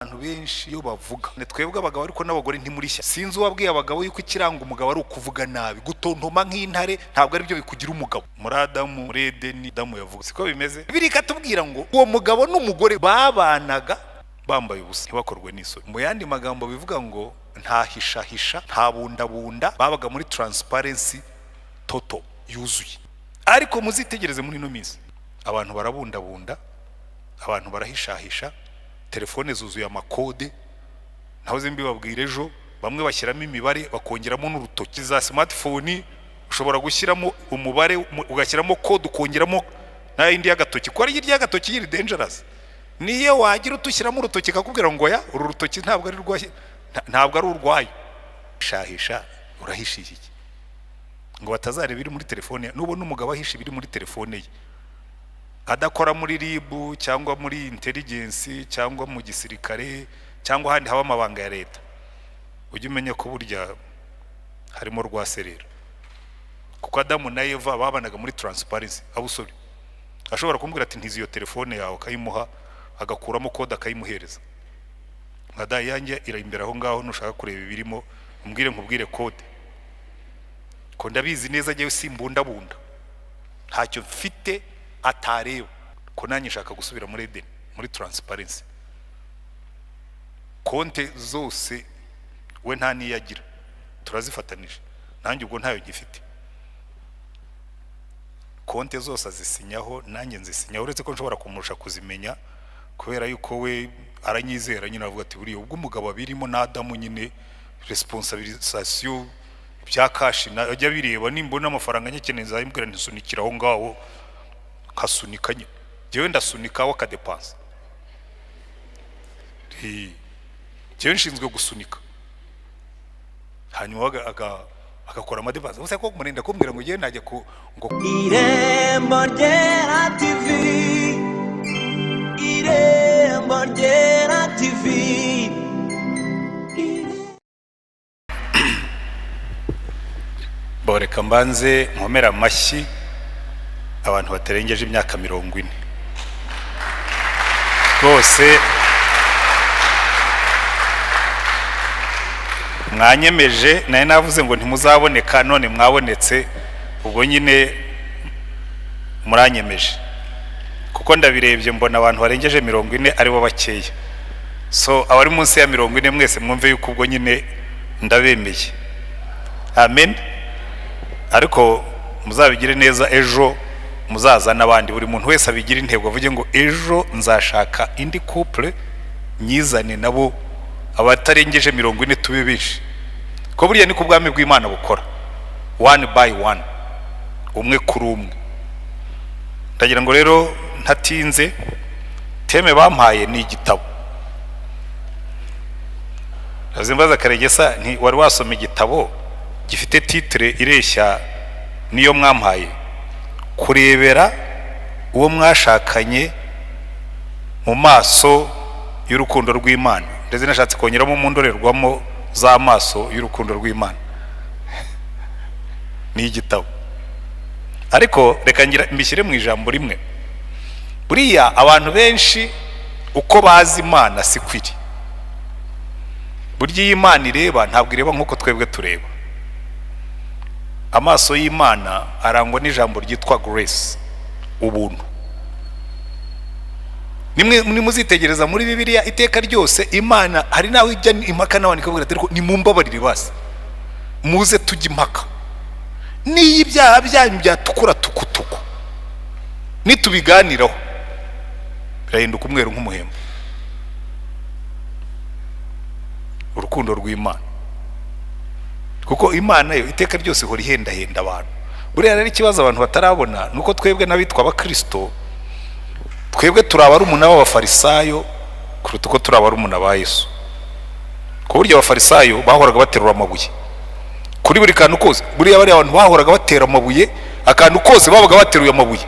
Abantu benshi iyo bavuga ni twebwe abagabo, ariko n'abagore ntimurishya. Sinzi uwabwiye abagabo yuko ikiranga umugabo ari ukuvuga nabi, gutontoma nk'intare. Ntabwo aribyo bikugira umugabo. Muri Adamu, muri Edeni, Adamu yavuga siko bimeze. Bibiliya ikatubwira ngo uwo mugabo n'umugore babanaga bambaye ubusa, ntibakorwe n'isoni. Mu yandi magambo bivuga ngo nta hishahisha, nta bundabunda, babaga muri transparency total yuzuye. Ariko muzitegereze, muri ino minsi abantu barabundabunda, abantu barahishahisha, telefone zuzuye amakode. Nahoze mbibabwira ejo, bamwe bashyiramo imibare bakongeramo n'urutoki. Za smartphone ushobora gushyiramo umubare, ugashyiramo code, ukongeramo n'ayindi y'agatoki, kuko ari iry'agatoki yiri dangerous. Niyo wagira utushyiramo urutoki kakubwira ngo ya uru rutoki ntabwo ari rwaye, ntabwo ari urwayo. Shahisha, urahisha iki ngo batazareba ibiri muri telefone ye? Nubona umugabo ahisha ibiri muri telefone ye, adakora muri RIB cyangwa muri intelligence cyangwa mu gisirikare cyangwa ahandi haba amabanga ya leta, ujye umenya ko burya harimo rwaserera. Kuko Adamu na Eva babanaga muri transparency absolue. Ashobora kumubwira ati: "Ntizi iyo telefone yawe," akayimuha, agakuramo code akayimuhereza. Nka yanjye iri imbere aho ngaho, nushaka kureba ibirimo umbwire nkubwire code, ko ndabizi neza. Njyewe simbundabunda, ntacyo mfite atareba. Ko nanjye nshaka gusubira muri Edeni, muri transparency. Konte zose we nta n'iyo agira, turazifatanije. Nanjye ubwo ntayo ngifite. Konte zose azisinyaho, nanjye nzisinyaho, uretse ko nshobora kumurusha kuzimenya kubera yuko we aranyizera nyine, avuga ati: "Buriya ubwo umugabo abirimo na Adamu nyine, responsabilisation bya cash ajya bireba. Nimbona amafaranga nyakeneye nzayimubwira ntisunikira aho ngaho," nkasunika nyine. Njyewe ndasunika, we akadepansa. Njyewe nshinzwe gusunika, hanyuma agakora amadepansa gusa. Ko murinda kumbwira ngo njyewe najya ku ngo Irembo Ryera TV, Irembo Ryera TV. Boreka mbanze nkomere amashyi abantu batarengeje imyaka 40 rwose. Mwanyemeje. Nari navuze ngo ntimuzaboneka, none mwabonetse. Ubwo nyine muranyemeje, kuko ndabirebye mbona abantu barengeje 40 aribo bakeya. So abari munsi ya 40 mwese mwumve yuko ubwo nyine ndabemeye. Amen. Ariko muzabigire neza, ejo muzaza n'abandi. Buri muntu wese abigire intego, avuge ngo: "Ejo nzashaka indi couple nyizane nabo, abatarengeje 40, tube benshi." Ko buriya niko ubwami bw'Imana bukora, one by one, umwe kuri umwe. Ndagira ngo rero ntatinze, thème bampaye ni igitabo. Mbaza Karegesa nti: "Wari wasoma igitabo gifite titre ireshya niyo mwampaye, kurebera uwo mwashakanye mu maso y'urukundo rw'Imana?" Ndetse nashatse kongeramo mu ndorerwamo z'amaso y'urukundo rw'Imana. Ni igitabo, ariko reka ngira mbishyire mu ijambo rimwe. Buriya abantu benshi uko bazi Imana si kwiri. Burya iyo Imana ireba, ntabwo ireba nk'uko twebwe tureba. Amaso y'Imana arangwa n'ijambo ryitwa grace, ubuntu. Nimwe nimuzitegereza muri Bibiliya, iteka ryose Imana hari nawe ijya impaka n'abantu, ikabwira ati: "Ariko nimumbabarire basi, muze tujye impaka. Niyo ibyaha byanyu byatukura tukutuku, nitubiganiraho birahinduka umweru nk'umuhembo." Urukundo rw'Imana, kuko Imana yo iteka ryose ihora ihendahenda abantu. Buriya rero ikibazo abantu batarabona ni uko twebwe n'abitwa abakirisito, twebwe turi abarumuna b'abafarisayo kuruta uko turi abarumuna ba Yesu. Ku buryo abafarisayo bahoraga baterura amabuye kuri buri kantu kose. Buriya bariya abantu bahoraga batera amabuye akantu kose, babaga bateruye amabuye.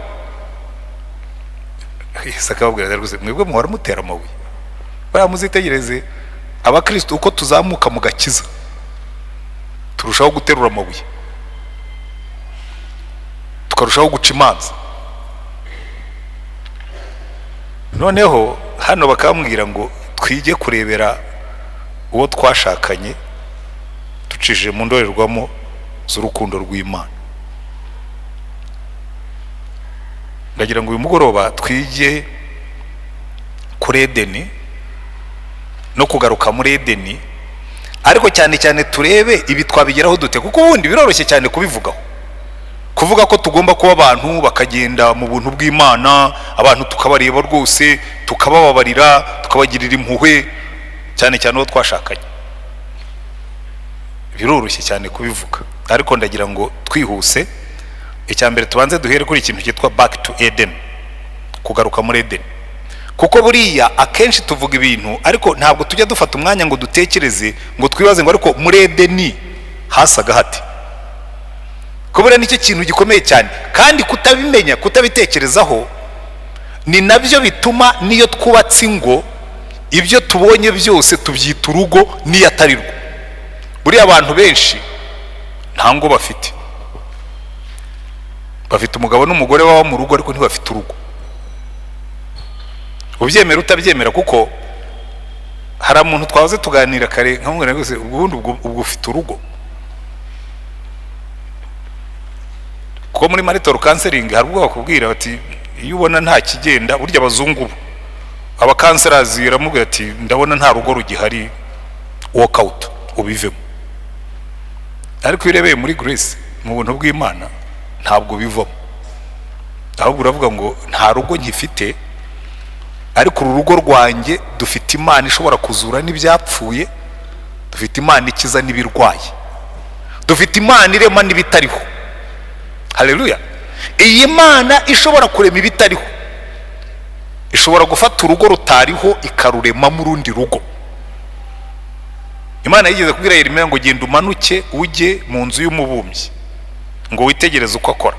Yesu akababwira ati: "Rwose mwebwe muhora mutera amabuye." Bariya muzitegereze, abakristo uko tuzamuka mu gakiza turushaho guterura amabuye, tukarushaho guca imanza. Noneho hano bakambwira ngo Twige kurebera uwo twashakanye ducishije mu ndorerwamo z'urukundo rw'Imana. Ndagira ngo uyu mugoroba twige kuri Edeni no kugaruka muri Edeni, ariko cyane cyane turebe ibi twabigeraho dute, kuko ubundi biroroshye cyane kubivugaho, kuvuga ko tugomba kuba abantu bakagenda mu buntu bw'Imana, abantu tukabareba rwose, tukabababarira, tukabagirira impuhwe, cyane cyane uwo twashakanye. Biroroshye cyane kubivuga, ariko ndagira ngo twihuse. Icya mbere tubanze duhere kuri ikintu cyitwa back to Eden, kugaruka muri Eden, kuko buriya akenshi tuvuga ibintu ariko ntabwo tujya dufata umwanya ngo dutekereze, ngo twibaze ngo ariko muri Edeni hasaga hate? Ko buriya nicyo kintu gikomeye cyane, kandi kutabimenya, kutabitekerezaho ni nabyo bituma niyo twubatse ingo ibyo tubonye byose tubyita urugo n'iyo atari rwo. Buriya abantu benshi nta ngo bafite, bafite umugabo n'umugore baba mu rugo ariko ntibafite urugo. Ubyemera utabyemera, kuko hari umuntu twahoze tuganira kare nkamubwira rwose ubundi ubwo ufite urugo, kuko muri marital counseling hari ubwo bakubwira bati iyo ubona nta kigenda, burya abazungu aba counselors baramubwira ati ndabona nta rugo rugihari, walk out ubivemo. Ariko iyo urebeye muri grace, mu buntu bw'Imana, ntabwo bivamo, ahubwo uravuga ngo nta rugo nkifite, ariko uru rugo rwanjye dufite Imana ishobora kuzura n'ibyapfuye, dufite Imana ikiza n'ibirwaye, dufite Imana irema n'ibitariho. Haleluya! Iyi Mana ishobora kurema ibitariho, ishobora gufata urugo rutariho ikaruremamo urundi rugo. Imana yigeze kubwira Yeremiya ngo genda umanuke ujye mu nzu y'umubumbyi ngo witegereze uko akora.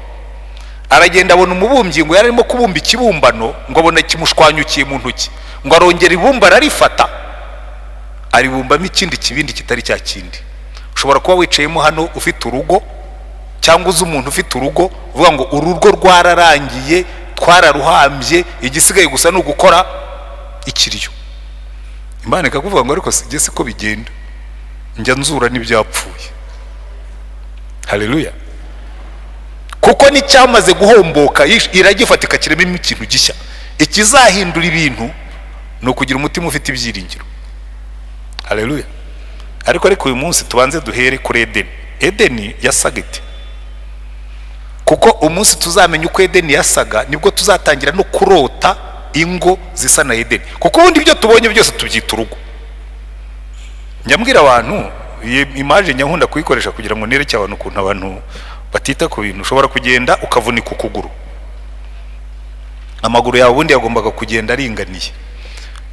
Aragenda abona umubumbyi ngo yari arimo kubumba ikibumbano, ngo abona kimushwanyukiye mu ntoki, ngo arongera ibumba ararifata aribumbamo ikindi kibindi kitari cya kindi. Ushobora kuba wicayemo hano ufite urugo, cyangwa uzi umuntu ufite urugo uvuga ngo urugo rwararangiye, twararuhambye, igisigaye gusa ni ugukora ikiriyo. Imana ikakuvuga ngo ariko sijye siko bigenda, njya nzura n'ibyapfuye. Haleluya! Kuko n'icyamaze guhomboka iragifata ikakiremamo ikintu gishya. Ikizahindura ibintu ni ukugira umutima ufite ibyiringiro. Haleluya! Ariko uyu munsi tubanze duhere kuri Edeni. Edeni yasaga ite? Kuko umunsi tuzamenya uko Edeni yasaga nibwo tuzatangira no kurota ingo zisa na Edeni, kuko ubundi ibyo tubonye byose tubyita urugo. Njya mbwira abantu iyi image, nkunda kuyikoresha kugira ngo nereke abantu ukuntu abantu batita ku bintu. Ushobora kugenda ukavunika ukuguru, amaguru yawe ubundi yagombaga kugenda aringaniye,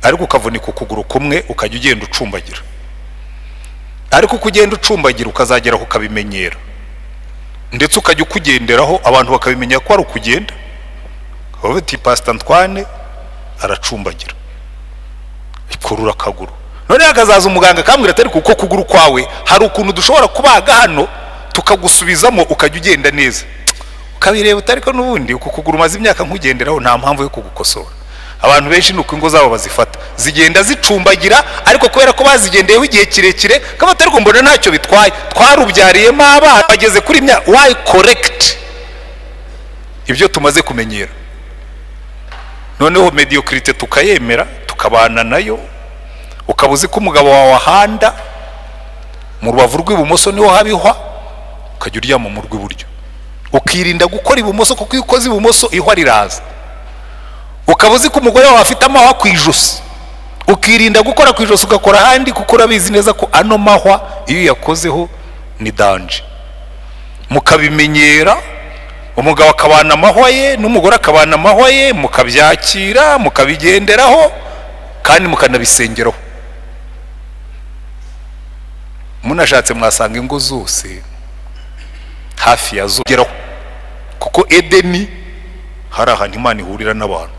ariko ukavunika ukuguru kumwe ukajya ugenda ucumbagira, ariko uko ugenda ucumbagira ukazagera ukabimenyera, ndetse ukajya ukugenderaho abantu bakabimenya ko ari ukugenda. Bati Pastor Antoine aracumbagira, ikurura akaguru. None hakazaza umuganga akambwira ati ariko uko kuguru kwawe hari ukuntu dushobora kubaga hano tukagusubizamo ukajya ugenda neza. Ukabireba utariko n'ubundi uku kuguru umaze imyaka nkugenderaho, nta mpamvu yo kugukosora. Abantu benshi ni uko ingo zabo bazifata, zigenda zicumbagira, ariko kubera ko bazigendeyeho igihe kirekire kaba atari mbona ntacyo bitwaye, twarubyariyemo abana bageze kuri imyaka. Why correct ibyo tumaze kumenyera? Noneho mediocrité tukayemera, tukabana nayo. Ukaba uzi ko umugabo wawe ahanda mu rubavu rw'ibumoso niho habihwa, ukajya uryama mu rw'iburyo, ukirinda gukora ibumoso, kuko iyo ukoze ibumoso ihwa riraza. Ukaba uzi ko umugore wawe afite amahwa ku ijosi, ukirinda gukora ku ijosi ugakora ahandi, kuko urabizi neza ko ano mahwa iyo uyakozeho ni danger. Mukabimenyera, umugabo akabana amahwa ye n'umugore akabana amahwa ye, mukabyakira, mukabigenderaho, kandi mukanabisengeraho. Munashatse mwasanga ingo zose hafi ya zo geraho, kuko Edeni hari ahantu Imana ihurira n'abantu,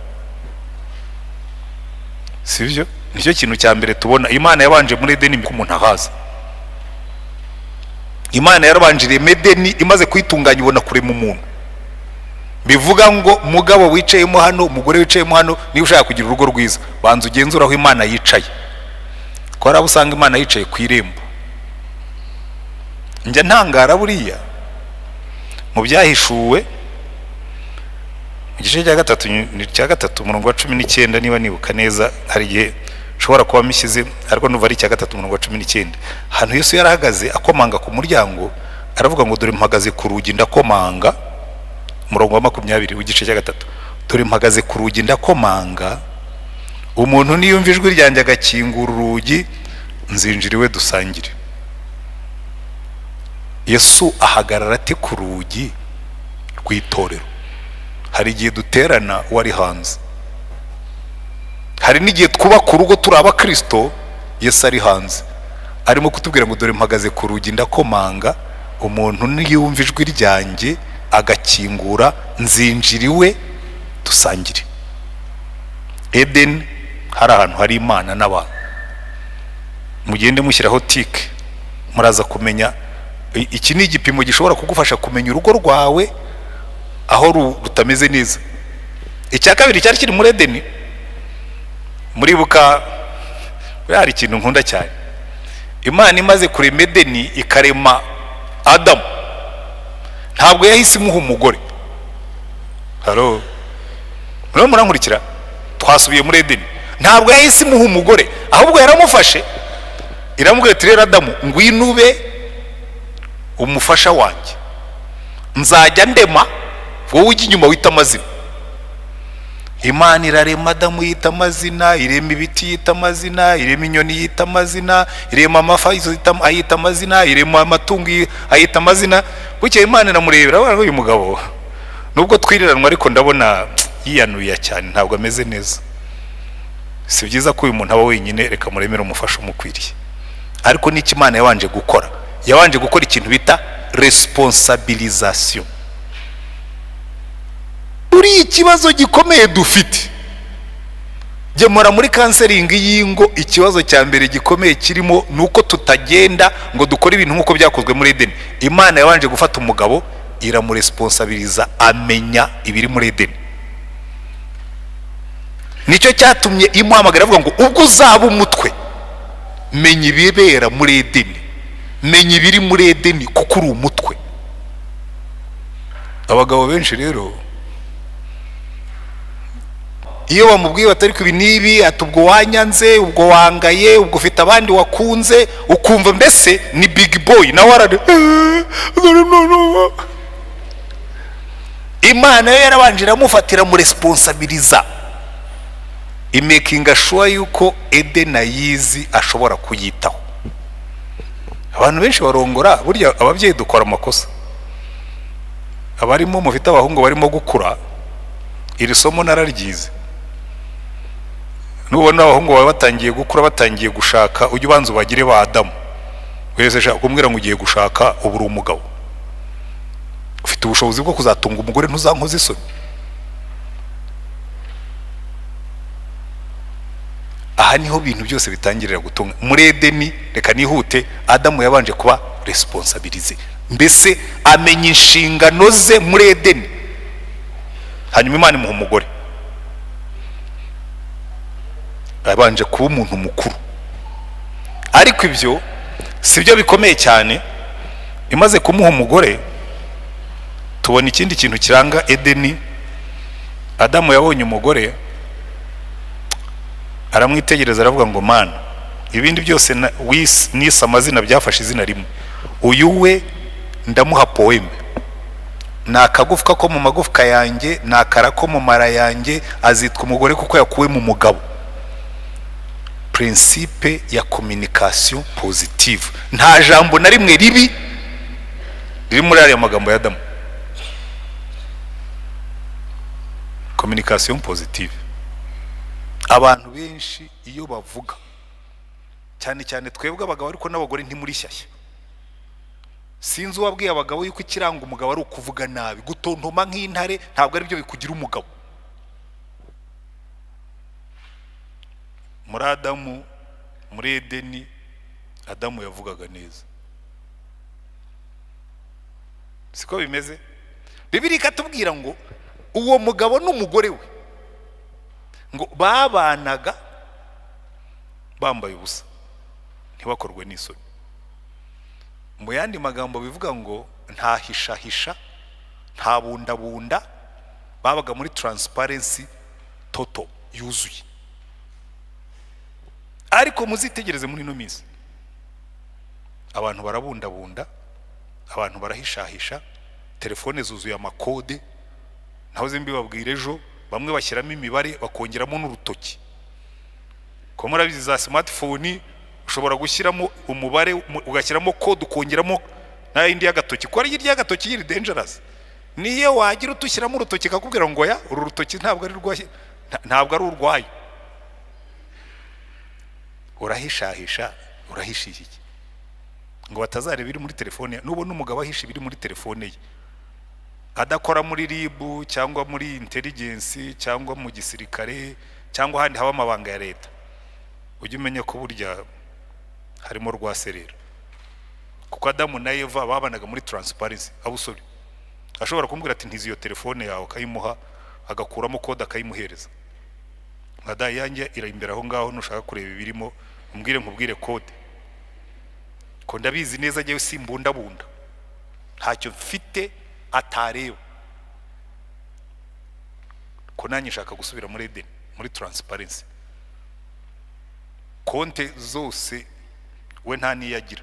sibyo? Nicyo kintu cya mbere tubona. Imana yabanje muri Edeni ko umuntu ahaza. Imana yarabanje irema Edeni, imaze kuyitunganya ibona kurema umuntu. Bivuga ngo mugabo wicayemo hano, umugore wicayemo hano, niba ushaka kugira urugo rwiza, banza ugenzure aho Imana yicaye. Ko hari abo usanga Imana yicaye ku irembo. Njya ntangara buriya mu Byahishuwe mu gice cya gatatu, ni cya gatatu, umurongo wa 19, niba nibuka neza. Hari igihe nshobora kuba mishyize, ariko ndumva ari icya gatatu, umurongo wa 19, ahantu Yesu yarahagaze akomanga ku muryango, aravuga ngo: "Dore mpagaze ku rugi ndakomanga." Umurongo wa 20 w'igice cya gatatu: "Dore mpagaze ku rugi ndakomanga, umuntu niyumva ijwi ryanjye agakingura urugi, nzinjira iwe dusangire." Yesu ahagarara ate ku rugi rw'itorero? Hari igihe duterana wari hanze, hari n'igihe twubaka urugo turi abakristo, Yesu ari hanze, arimo kutubwira ngo: "Dore mpagaze ku rugi ndakomanga, umuntu niyumva ijwi ryanjye agakingura, nzinjira iwe dusangire." Edeni hari ahantu hari Imana n'abantu. Mugende mushyiraho tick, muraza kumenya. Iki ni igipimo gishobora kugufasha kumenya urugo rwawe aho rutameze neza. Icya kabiri cyari kiri muri Edeni, muribuka, buriya hari ikintu nkunda cyane. Imana imaze kurema Edeni, ikarema Adamu, ntabwo yahise imuha umugore. Haro, murimo murankurikira? Twasubiye muri Edeni. Ntabwo yahise imuha umugore, ahubwo yaramufashe iramubwira ati: "Rero Adamu, ngwino ube umufasha wanjye, nzajya ndema, wowe ujya inyuma wita amazina." Imana irarema, Adamu yita amazina, irema ibiti yita amazina, irema inyoni yita amazina, irema amafi ayita amazina, irema amatungo ayita amazina. Bukeye Imana iramurebera, aravuga ngo: "Uyu mugabo nubwo twiriranwa, ariko ndabona yiyanuye cyane, ntabwo ameze neza. Si byiza ko uyu muntu aba wenyine, reka muremere umufasha umukwiriye." Ariko n'icyo Imana yabanje gukora, yabanje gukora ikintu bita responsabilisation. Uriya ikibazo gikomeye dufite gemura muri counseling y'ingo, ikibazo cya mbere gikomeye kirimo ni uko tutagenda ngo dukore ibintu nk'uko byakozwe muri Edeni. Imana yabanje gufata umugabo iramuresponsabiliza, amenya ibiri muri Edeni. Nicyo cyatumye imuhamagara avuga ngo: "Ubwo uzaba umutwe, menya ibibera muri Edeni, menya ibiri muri Edeni, kuko uri umutwe." Abagabo benshi rero, iyo bamubwiye batari ibi n'ibi, ati: "Ubwo wanyanze, ubwo wangaye, ubwo ufite abandi wakunze." Ukumva mbese ni big boy, nawe arari. Imana yo yarabanje iramufatira muresponsabiliza, imakinga sure yuko Edeni ayizi, ashobora kuyitaho. Abantu benshi barongora, burya ababyeyi dukora amakosa. Abarimo mufite abahungu barimo gukura, iri somo nararyize. Nubona abahungu bawe batangiye gukura, batangiye gushaka, ujye ubanza ubagire ba Adamu. Wese shaka kumbwira ngo ugiye gushaka, ubu uri umugabo, ufite ubushobozi bwo kuzatunga umugore, ntuzankoze isoni. Aha niho ibintu byose bitangirira gutunga muri Edeni. Reka nihute. Adamu yabanje kuba responsabilisé, mbese amenya inshingano ze muri Edeni, hanyuma Imana imuha umugore. Abanje kuba umuntu mukuru. Ariko ibyo si byo bikomeye cyane. Imaze kumuha umugore, tubona ikindi kintu kiranga Edeni. Adamu yabonye umugore, aramwitegereza, aravuga ngo: "Mana, ibindi byose nise amazina byafashe izina rimwe, uyu we ndamuha poème. Ni akagufwa ko mu magufwa yanjye, ni akara ko mu mara yanjye, azitwa umugore kuko yakuwe mu mugabo." Principe ya communication positive. Nta jambo na rimwe ribi riri muri ariya magambo ya Adamu. Communication positive. Abantu benshi iyo bavuga, cyane cyane twebwe abagabo, ariko n'abagore ntimuri shyashya. Sinzi uwabwiye abagabo yuko ikiranga umugabo ari ukuvuga nabi, gutontoma nk'intare, ntabwo ari byo bikugira umugabo. Muri Adamu, muri Edeni, Adamu yavugaga neza, siko bimeze? Bibiliya ikatubwira ngo uwo mugabo n'umugore we ngo babanaga bambaye ubusa. Ntibakorwe n'isoni. Mu yandi magambo bivuga ngo nta hishahisha, nta bundabunda, babaga muri transparency total yuzuye. Ariko muzitegereze muri ino minsi, abantu barabundabunda, abantu barahishahisha, telefone zuzuye amakode. Nahoze mbibabwira ejo, bamwe bashyiramo imibare bakongeramo n'urutoki. Ko murabizi za smartphone, ushobora gushyiramo umubare, ugashyiramo code, ukongeramo n'ayindi y'agatoki, kuko ari iry'agatoki yiri dangerous. Niyo wagira utushyiramo urutoki kakubwira ngo ya uru rutoki ntabwo ari urwaye, ntabwo ari urwaye. Urahishahisha, urahisha iki ngo batazareba ibiri muri telefone ye? Nubona umugabo ahisha ibiri muri telefone ye, adakora muri RIB cyangwa muri intelligence cyangwa mu gisirikare cyangwa ahandi haba amabanga ya leta, ujye umenya ko burya harimo rwaserera. Kuko Adamu na Eva babanaga muri transparency abusore. Ashobora kumubwira ati: "Ntizi iyo telefone yawe," akayimuha, agakuramo code akayimuhereza. "Madayi yanjye iri imbere aho ngaho, nushaka kureba ibirimo umbwire nkubwire code, ko ndabizi neza njyewe simbundabunda, ntacyo mfite atareba." Ko nanjye nshaka gusubira muri Edeni, muri transparency. Konte zose we nta n'iyo agira,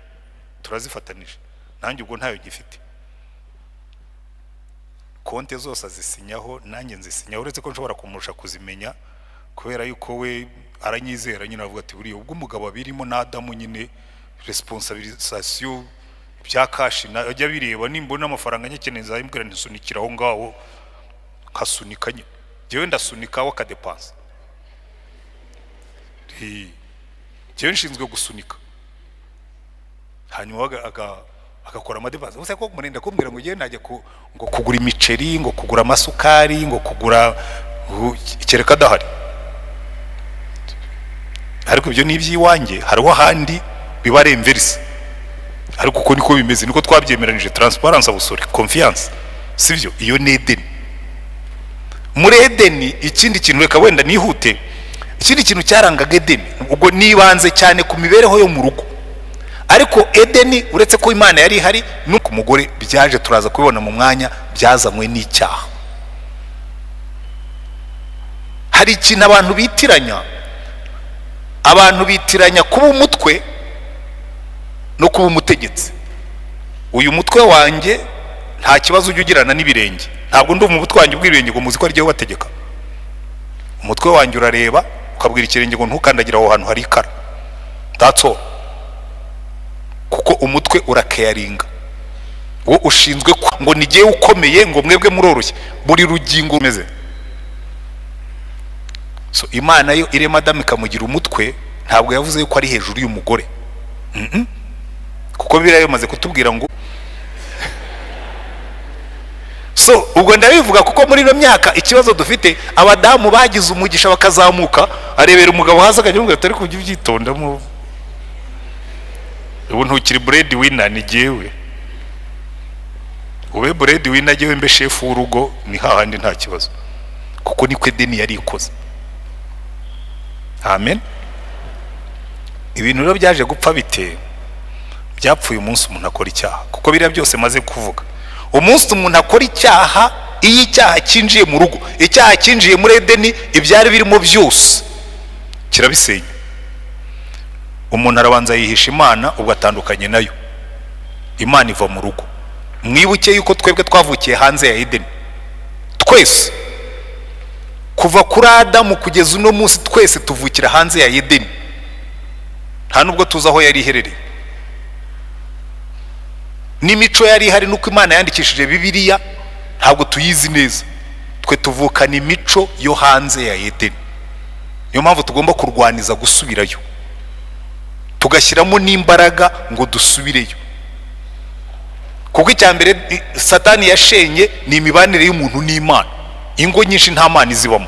turazifatanije, nanjye ubwo ntayo ngifite. Konte zose azisinyaho, nanjye nzisinyaho, uretse ko nshobora kumurusha kuzimenya kubera yuko we aranyizera nyine, avuga ati: "Buriya ubwo umugabo abirimo na Adamu nyine, responsabilisation bya cash ajya bireba, nimbona amafaranga nyakeneye nzayimubwira ntisunikira aho ngaho," nkasunika nyine. Njyewe ndasunika, we akadepansa. Njyewe nshinzwe gusunika, hanyuma agakora amadepanse gusa. Ko murinda kumbwira ngo ngewe najya ngo kugura imiceri, ngo kugura amasukari, ngo kugura kereka adahari. Ariko ibyo ni iby'iwanjye, hariho ahandi biba ari inverse. Ariko uko niko bimeze, niko twabyemeranije: transparence, abusore, confiance, sibyo? Iyo ni Edeni. Muri Edeni, ikindi kintu, reka wenda nihute, ikindi kintu cyarangaga Edeni, ubwo nibanze cyane ku mibereho yo mu rugo, ariko Edeni, uretse ko Imana yari ihari, no ku mugore byaje, turaza kubibona mu mwanya, byazanywe n'icyaha. Hari ikintu abantu bitiranya. Abantu bitiranya kuba umutwe no kuba umutegetsi. Uyu mutwe wanjye nta kibazo ujya ugirana n'ibirenge. Ntabwo ndumva umutwe wanjye ubw'ibirenge ngo muzi ko ariyo bategeka. Umutwe wanjye urareba ukabwira ikirenge ngo ntukandagire aho hantu hari ikara. That's all. Kuko umutwe urakeyaringa, wo ushinzwe ngo nigiye ukomeye, ngo mwebwe muroroshye, buri rugingo rumeze. So Imana yo irema Adamu ikamugira umutwe, ntabwo yavuze yuko ari hejuru y'umugore. Kuko Bibiliya yamaze kutubwira ngo. So ubwo ndabivuga kuko muri ino myaka ikibazo dufite, abadamu bagize umugisha bakazamuka, arebera umugabo hasi akajya amubwira ati: "Ariko ujye ubyitondamo, ubu ntukiri bread winner, ni jyewe. Ube bread winner, jyewe mbe shefu w'urugo." Ni hahandi nta kibazo, kuko niko Edeni yari ikoze. Amen. Ibintu rero byaje gupfa bite? Byapfuye umunsi umuntu akora icyaha. Kuko biriya byose maze kuvuga, umunsi umuntu akora icyaha, iyo icyaha cyinjiye mu rugo, icyaha cyinjiye muri Edeni, ibyari birimo byose kirabisenya. Umuntu arabanza yihisha Imana, ubwo atandukanye nayo, Imana iva mu rugo. Mwibuke yuko twebwe twavukiye hanze ya Edeni twese, kuva kuri Adamu kugeza uno munsi, twese tuvukira hanze ya Edeni. Nta nubwo tuzi aho yari iherereye n'imico yari ihari, nuko Imana yandikishije Bibiliya, ntabwo tuyizi neza. Twe tuvukana imico yo hanze ya Edeni. Niyo mpamvu tugomba kurwaniza gusubirayo, tugashyiramo n'imbaraga ngo dusubireyo. Kuko icya mbere Satani yashenye ni imibanire y'umuntu n'Imana. Ingo nyinshi nta Mana izibamo.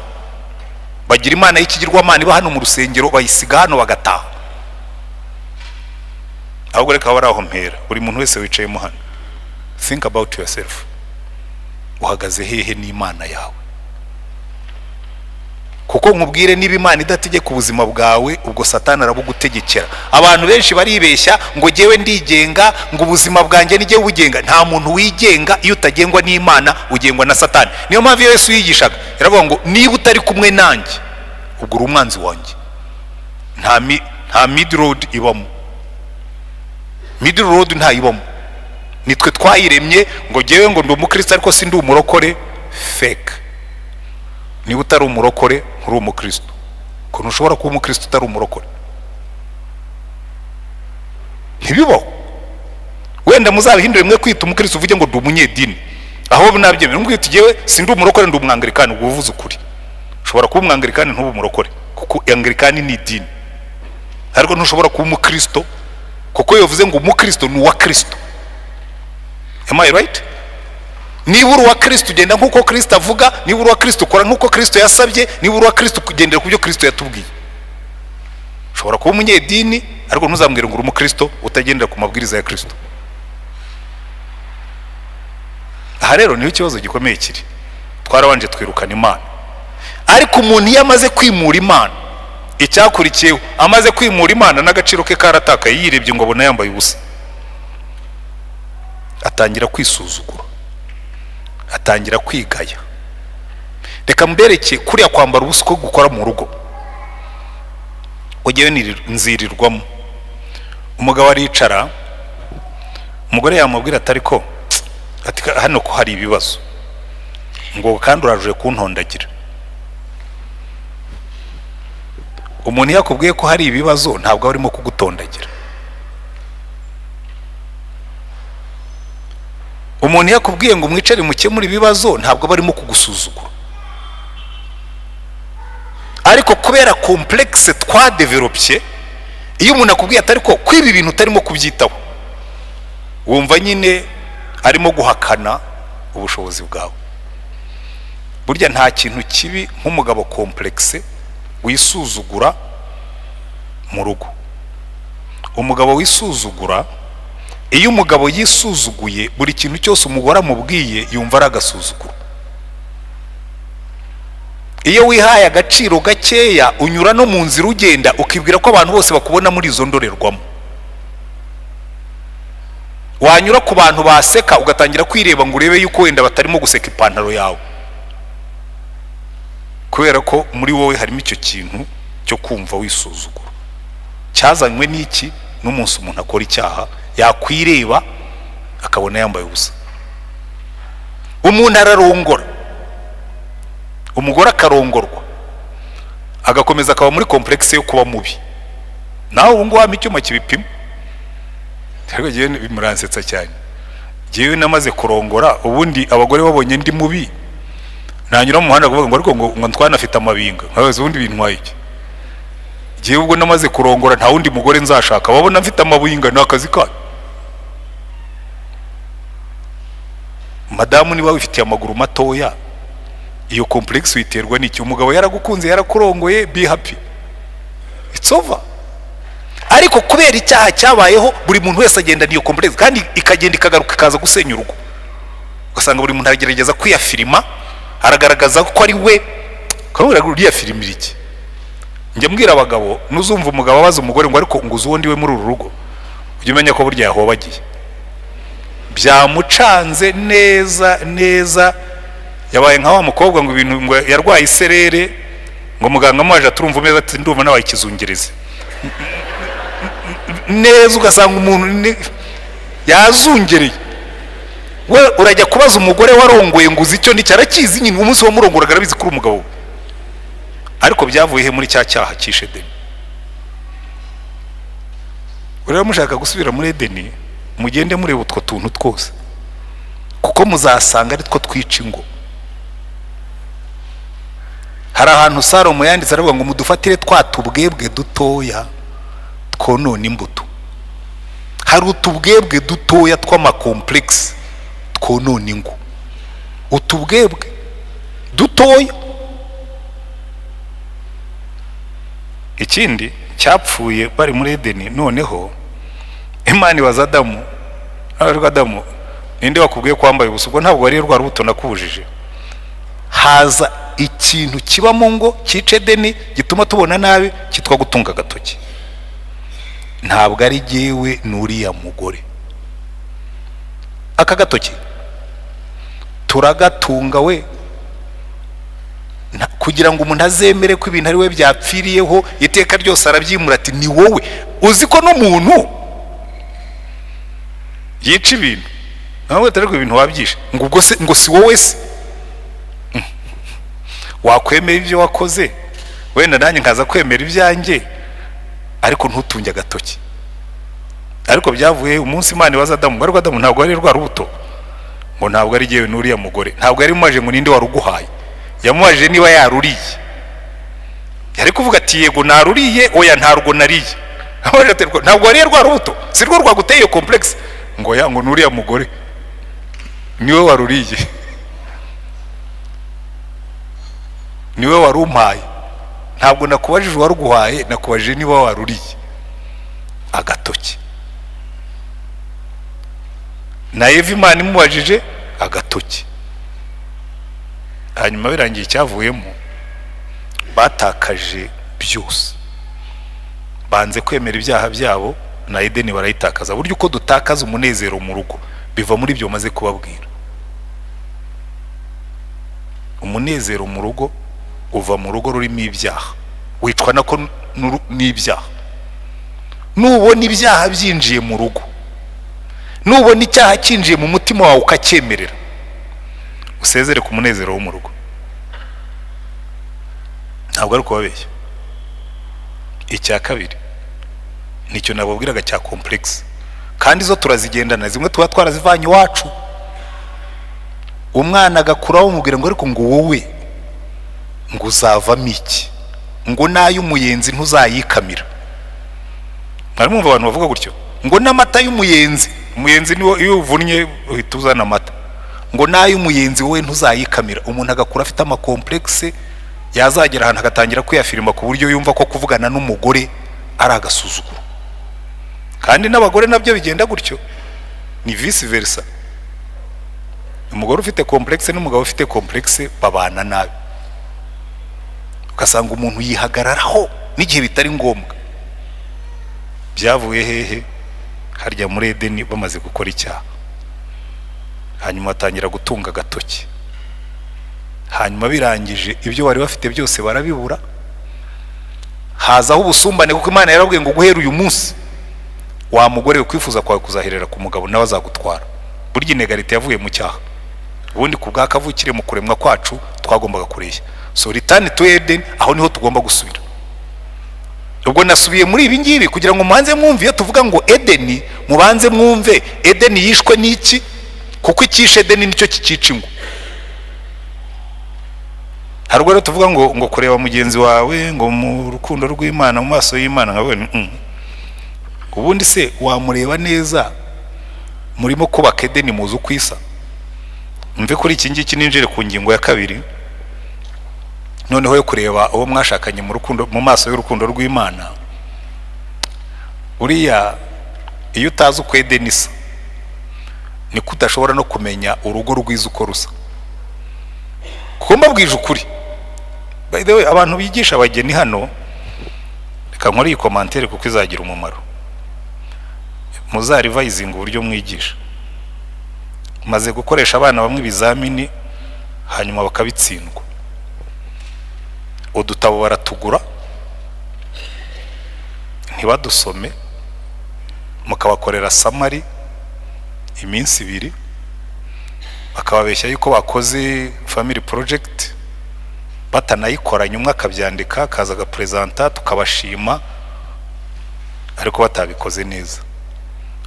Bagira imana y'ikigirwamana iba hano mu rusengero, bayisiga hano bagataha. Ahubwo reka bari aho mpera. Buri muntu wese wicayemo hano, think about yourself: uhagaze hehe n'Imana yawe? Kuko nkubwire, niba Imana idategeka ubuzima bwawe, ubwo Satani arabugutegekera. Abantu benshi baribeshya ngo jyewe ndigenga, ngo ubuzima bwanjye nijye bugenga. Nta muntu wigenga. Iyo utagengwa n'Imana, ugengwa na Satani. Niyo mpamvu iyo Yesu yigishaga yaravuga ngo: "Niba utari kumwe nanjye, ubwo uri umwanzi wanjye." Nta middle road ibamo, middle road ntayibamo. Nitwe twayiremye ngo jyewe ngo ndi umukristo ariko si ndi umurokore. Fake. Niba utari umurokore, nturi umukristo, ukuntu ushobora kuba umukristo utari umurokore? Ntibibaho. Wenda muzabihindure, mwe kwita umukristo, uvuge ngo ndi umunyedini. Aho nabyemera. Mbwira uti: "Jyewe si ndi umurokore, ndi umwangilikani." Ubwo uvuze ukuri. Ushobora kuba umwangilikani ntube umurokore, kuko Anglikani ni idini, ariko ntushobora kuba umukristo, kuko iyo uvuze ngo umukristo ni uwa Kristo. Am I right? Niba uri uwa Kristo, ugenda nk'uko Kristo avuga. Niba uri uwa Kristo, ukora nk'uko Kristo yasabye. Niba uri uwa Kristo, ugendera ku byo Kristo yatubwiye. Ushobora kuba umunyedini, ariko ntuzambwire ngo uri umukristo utagendera ku mabwiriza ya Kristo. Aha rero niho ikibazo gikomeye kiri. Twarabanje twirukana Imana, ariko umuntu iyo amaze kwimura Imana, icyakurikiyeho, amaze kwimura Imana n'agaciro ke karatakaye. Yirebye ngo abona yambaye ubusa, atangira kwisuzugura, atangira kwigaya. Reka mbereke kuriya kwambara ubusa uko gukora mu rugo. Ugewe nzirirwamo. Umugabo aricara, umugore yamubwira ati: "Ariko," ati, "hano ko hari ibibazo?" Ngo: "Kandi uraje kuntondagira." Umuntu iyo akubwiye ko hari ibibazo, ntabwo aba arimo kugutondagira. Umuntu iyo akubwiye ngo mwicare mukemure ibibazo, ntabwo aba arimo kugusuzugura. Ariko kubera complexe twadevelopye, iyo umuntu akubwiye atari ko kwiba ibintu utarimo kubyitaho, wumva nyine arimo guhakana ubushobozi bwawe. Burya nta kintu kibi nk'umugabo complexe wisuzugura mu rugo. Umugabo wisuzugura, iyo umugabo yisuzuguye, buri kintu cyose umugore amubwiye yumva ari agasuzuguro. Iyo wihaye agaciro gakeya, unyura no mu nzira ugenda ukibwira ko abantu bose bakubona muri izo ndorerwamo. Wanyura ku bantu baseka, ugatangira kwireba ngo urebe yuko wenda batarimo guseka ipantaro yawe, kubera ko muri wowe harimo icyo kintu cyo kumva wisuzugura. Cyazanywe n'iki? N'umunsi umuntu akora icyaha, yakwireba akabona yambaye ubusa. Umuntu ararongora, umugore akarongorwa, agakomeza akaba muri complexe yo kuba mubi. Nawe ubu ngubu wampa icyuma kibipima. Ariko jyewe bimuransetsa cyane. Jyewe namaze kurongora, ubundi abagore babonye ndi mubi, nanyura mu muhanda kuvuga ngo ariko ngo ntwanafite amabinga, nkabaza ubundi bintwaye iki? Jyewe ubwo namaze kurongora, nta wundi mugore nzashaka. Babona mfite amabinga, ni akazi kayo. Madamu, niba wifitiye amaguru matoya, iyo complexe uyiterwa n'iki? Umugabo yaragukunze, yarakurongoye, be happy, it's over. Ariko kubera icyaha cyabayeho, buri muntu wese agendana iyo complexe, kandi ikagenda ikagaruka ikaza gusenya urugo. Ugasanga buri muntu aragerageza kwiyafirima, aragaragaza ko ari we. Ukabona uriya firimira iki? Njya mbwira abagabo, nuzumva umugabo abaza umugore ngo: "Ariko ngo uzi uwo ndiwe muri uru rugo?" ujye umenya ko burya yahobagiye, byamucanze neza neza. Yabaye nka wa mukobwa ngo ibintu ngo yarwaye iserere, ngo muganga amuhaje aturumva umeze, ati: "Ndumva nabaye ikizungerezi neza." Ugasanga umuntu yazungereye. We urajya kubaza umugore warongoye ngo uzi icyo ndi? Arakizi nyine, umunsi wamurongoraga arabizi kuri umugabo we. Ariko byavuye he? Muri cya cyaha cyishe Edeni. Rero mushaka gusubira muri Edeni, mugende mureba utwo tuntu twose, kuko muzasanga ari two twica ingo. Hari ahantu Salomo yanditse aravuga ngo: "Mudufatire twa tubwebwe dutoya twonona imbuto." Hari utubwebwe dutoya tw'amakomplekisi twonona ingo, utubwebwe dutoya. Ikindi cyapfuye bari muri Edeni, noneho Imana ibaza Adamu, ariko: "Adamu, ninde wakubwiye ko wambaye ubusa? Ubwo ntabwo wariye rwa rubuto nakubujije?" Haza Ikintu kiba mu ngo cyica Edeni, gituma tubona nabi, cyitwa gutunga agatoki. Ntabwo ari jyewe, n'uriya mugore. Aka gatoki turagatunga we kugira ngo umuntu azemere ko ibintu ari we byapfiriyeho. Iteka ryose arabyimura, ati: "Ni wowe." Uzi ko n'umuntu yica ibintu ntabwo atari ko ibintu wabyishe, ngo ubwo se ngo si wowe se? Wakwemera ibyo wakoze, wenda nanjye nkaza kwemera ibyanjye, ariko ntutunge agatoki. Ariko byavuye umunsi Imana ibaza Adamu, ariko Adamu ntabwo ari rwa rubuto, ngo: "Ntabwo ari jyewe, n'uriya mugore." Ntabwo yari mubajije ngo: "Ninde waruguhaye?" Yamubajije niba yaruriye. Yari kuvuga ati: "Yego, naruriye," "Oya, ntarwo nariye." Amubajije ati: "Ntabwo wariye rwa rubuto? Si rwo rwaguteye iyo complexe?" Ngo: "Ya," ngo: "N'uriya mugore niwe waruriye, niwe warumpaye." Ntabwo nakubajije uwaruguhaye, nakubajije niba waruriye. Agatoki. Na Eva Imana imubajije, agatoki. Hanyuma birangiye, icyavuyemo, batakaje byose. Banze kwemera ibyaha byabo, na Edeni barayitakaza. Burya uko dutakaza umunezero mu rugo biva muri ibyo maze kubabwira. Umunezero mu rugo uva mu rugo rurimo ibyaha, wicwa nako n'ibyaha. Nubona ibyaha byinjiye mu rugo, nubona icyaha cyinjiye mu mutima wawe ukacyemerera, usezere ku munezero wo mu rugo. Ntabwo ari ukubabeshya. Icya kabiri nicyo nababwiraga cya complexe, kandi zo turazigendana, zimwe tuba twarazivanye iwacu. Umwana agakura bamubwira ngo: "Ariko ngo wowe ngo uzavamo iki?" Ngo: "N'ay'umuyenzi ntuzayikamira." Mwari mwumva abantu bavuga gutyo, ngo: "N'amata y'umuyenzi." Umuyenzi niwo iyo uvunnye uhita uzana amata. Ngo: "N'ay'umuyenzi wowe ntuzayikamira." Umuntu agakura afite ama complexe, yazagera ahantu agatangira kwiyafirima ku buryo yumva ko kuvugana n'umugore ari agasuzuguro. Kandi n'abagore nabyo bigenda gutyo, ni vice versa. Umugore ufite complexe n'umugabo ufite complexe babana nabi, ugasanga umuntu yihagararaho n'igihe bitari ngombwa. Byavuye hehe? Harya muri Edeni bamaze gukora icyaha, hanyuma batangira gutunga agatoki. Hanyuma birangije, ibyo bari bafite byose barabibura, hazaho ubusumbane, kuko Imana yarabwiye ngo: "Guhera uyu munsi, wa mugore we, kwifuza kwawe kuzaherera ku mugabo, nawe azagutwara." Burya inégalité yavuye mu cyaha. Ubundi ku bwa kavukire, mu kuremwa kwacu, twagombaga kureshya. So return to Eden, aho niho tugomba gusubira. Ubwo nasubiye muri ibi ngibi kugira ngo mubanze mwumve. Iyo tuvuga ngo Edeni, mubanze mwumve Edeni yishwe n'iki, kuko icyishe Edeni nicyo kikica ingo. Hari ubwo rero tuvuga ngo kureba mugenzi wawe ngo mu rukundo rw'Imana, mu maso y'Imana, nkavuga ubundi se wamureba neza murimo kubaka Edeni muzi uko isa? Mve kuri iki ngiki ninjire ku ngingo ya kabiri noneho, yo kureba uwo mwashakanye mu rukundo, mu maso y'urukundo rw'Imana. Uriya iyo utazi uko Edeni isa, niko udashobora no kumenya urugo rwiza uko rusa. Kuko mbabwije ukuri, by the way, abantu bigisha abageni hano, reka nkore iyi commentaire kuko izagira umumaro. Muzarivayizinga uburyo mwigisha. Maze gukoresha abana bamwe ibizamini, hanyuma bakabitsindwa. Udutabo baratugura ntibadusome, mukabakorera summary iminsi 2, bakababeshya yuko bakoze family project batanayikoranye. Umwe akabyandika, akaza agaperezanta, tukabashima, ariko batabikoze neza,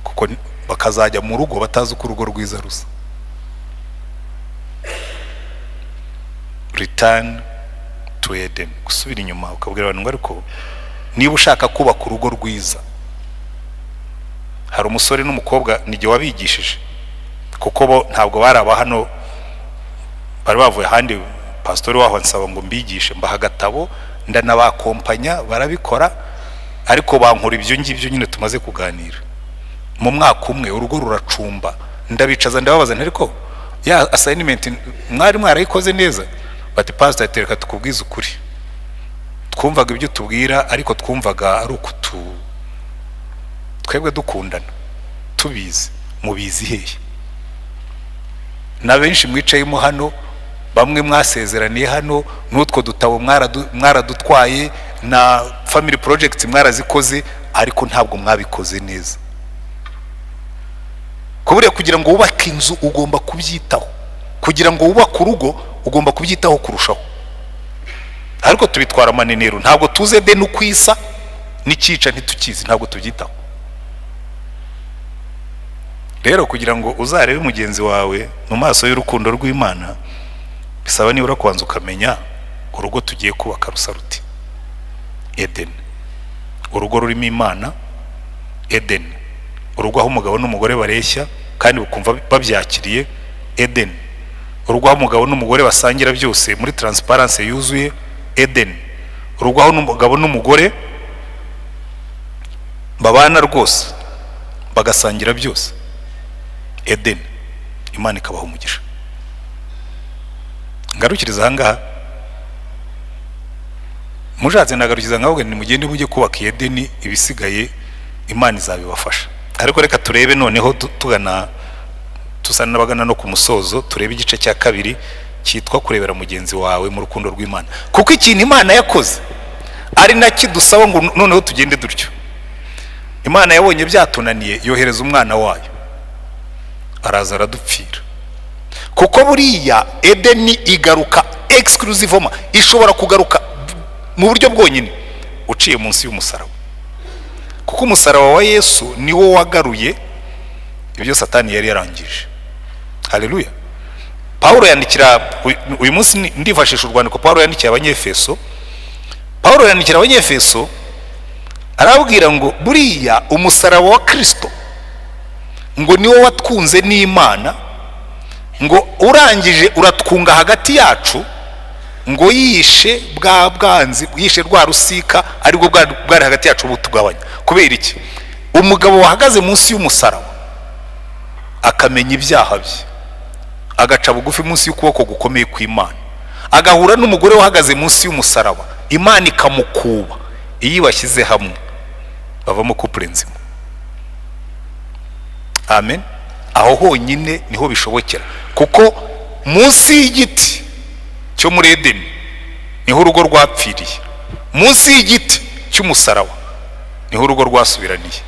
kuko bakazajya mu rugo batazi uko urugo rwiza rusa. Return to Eden, gusubira inyuma ukabwira abantu ngo: "Ariko niba ushaka kubaka urugo rwiza." Hari umusore n'umukobwa nijye wabigishije, kuko bo ntabwo bari aba hano, bari bavuye ahandi. Pasitori waho ansaba ngo mbigishe, mbaha agatabo, ndanabakompanya, barabikora, ariko bankora ibyo ngibyo nyine tumaze kuganira. Mu mwaka umwe urugo ruracumba. Ndabicaza, ndababaza nti: "Ariko ya assignment mwari mwarayikoze neza?" Bati: "Pastor, reka tukubwize ukuri, twumvaga ibyo tubwira, ariko twumvaga ari ukutu twebwe dukundana tubizi." Mubizi hehe? Na benshi mwicayemo hano, bamwe mwasezeraniye hano, n'utwo dutabo mwaradutwaye, na family project mwarazikoze, ariko ntabwo mwabikoze neza. Kuburiya kugira ngo wubake inzu ugomba kubyitaho, kugira ngo wubake urugo ugomba kubyitaho kurushaho, ariko tubitwara amanenero. Ntabwo tuzi Edeni uko isa n'ikica, ntitukizi, ntabwo tubyitaho. Rero kugira ngo uzarebe mugenzi wawe mu maso y'urukundo rw'Imana, bisaba nibura kubanza ukamenya urugo tugiye kubaka rusa ruti. Edeni, urugo rurimo Imana. Edeni, urugo aho umugabo n'umugore bareshya kandi bukumva babyakiriye. Edeni, urugo aho umugabo n'umugore basangira byose muri transparence yuzuye. Edeni, urugo aho n'umugabo n'umugore babana rwose bagasangira byose. Edeni, Imana ikabaha umugisha. Ngarukiriza ahangaha. Mushatse nagarukiza nkavuga nti: "Mugende mujye kubaka iyi Edeni, ibisigaye Imana izabibafasha." Ariko reka turebe noneho, tugana, tusa n'abagana no ku musozo, turebe igice cya kabiri cyitwa kurebera mugenzi wawe mu rukundo rw'Imana, kuko ikintu Imana yakoze ari nacyo dusaba ngo noneho tugende dutyo. Imana yabonye byatunaniye, yohereza umwana wayo, araza aradupfira, kuko buriya Edeni igaruka exclusivement, ishobora kugaruka mu buryo bwonyine uciye munsi y'umusaraba, kuko umusaraba wa Yesu niwo wagaruye ibyo Satani yari yarangije. Haleluya! Pawulo yandikira, uyu munsi ndifashisha urwandiko Pawulo yandikiye Abanyefeso. Pawulo yandikira Abanyefeso arababwira ngo buriya umusaraba wa Kirisito ngo niwo watwunze n'Imana, ngo urangije uratwunga hagati yacu, ngo yishe bwa bwanzi, yishe rwa rusika aribwo bwari hagati yacu butugabanya. Kubera iki? Umugabo wahagaze munsi y'umusaraba, akamenya ibyaha bye, agaca bugufi munsi y'ukuboko gukomeye kw'Imana, agahura n'umugore wahagaze munsi y'umusaraba, Imana ikamukuba, iyo bashyize hamwe bavamo couple nzima. Amen. Aho honyine niho bishobokera, kuko munsi y'igiti cyo muri Edeni niho urugo rwapfiriye, munsi y'igiti cy'umusaraba niho urugo rwasubiraniye.